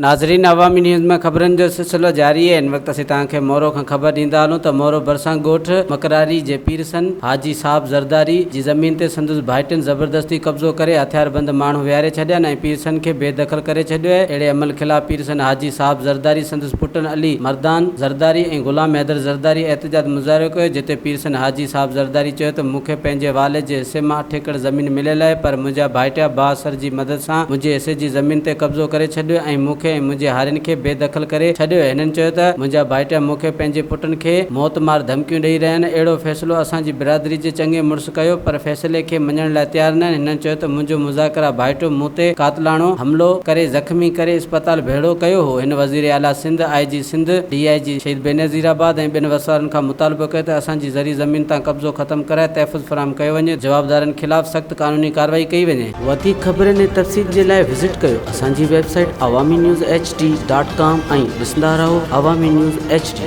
ناظرين عوامي نيوز ۾ خبرن جو سلسلو جاري آهي هن وقت اسين توهان کي مورو کان خبر ڏيندا هلون ته مورو ڀرسان ڳوٺ مڪراري جي پيرسن حاجي صاحب زرداري جي زمين تي سندس ڀائٽين زبردستي قبضو ڪري هٿياربند ماڻهو ويهاري ڇڏيا آهن ۽ پيرسن کي بي دخل ڪري ڇڏيو آهي اهڙي عمل خلاف پيرسن حاجي صاحب زرداري سندس پٽن علي مردان زرداري ۽ غلام حيدر زرداري احتجاج مظاهرو ڪيو جتي پيرسن حاجي صاحب زرداري چيو ته مون کي پنهنجي والد جي حصي مان اٺ ايڪڙ زمين مليل آهي پر منهنجا ڀائٽيا بااثر جي مدد سان منهنجي حصي جي زمين تي قبضو ڪري ڇڏيو ۽ مون کي ۽ منهنجي هارين کي بي دخل ڪري ڇڏيو. هنن چيو ته منهنجا ڀائٽيا مون کي پنهنجي پٽن کي موت مار ڌمڪيون ڏئي رهيا آهن. اهڙو فيصلو اسان جي برادري جي چڱي مڙس ڪيو پر فيصلي کي مڃڻ لاء تيار ناهن. هنن چيو ته منهنجو مذاڪره ڀائٽو مون تي قاتلاڻو حملو ڪري زخمي ڪري اسپتال ڀيڙو ڪيو هو. هن وزير اعليٰ Sindh, I G Sindh, D I G Shaheed Benazirabad ۽ ٻين وسوارن کان مطالبو ڪيو ته اسان جي زرعي زمين تان قبضو ختم ڪرائي تحفظ فراهم ڪيو وڃي، جوابدارن خلاف سخت قانوني ڪارروائي ڪئي وڃي. وڌيڪ خبرن ۽ تفصيل جي لاء وزٽ ڪيو اسان جي website Awami news H D dot com ۽ ڏسندا رهو عوامي نيوز ايڇ ڊي.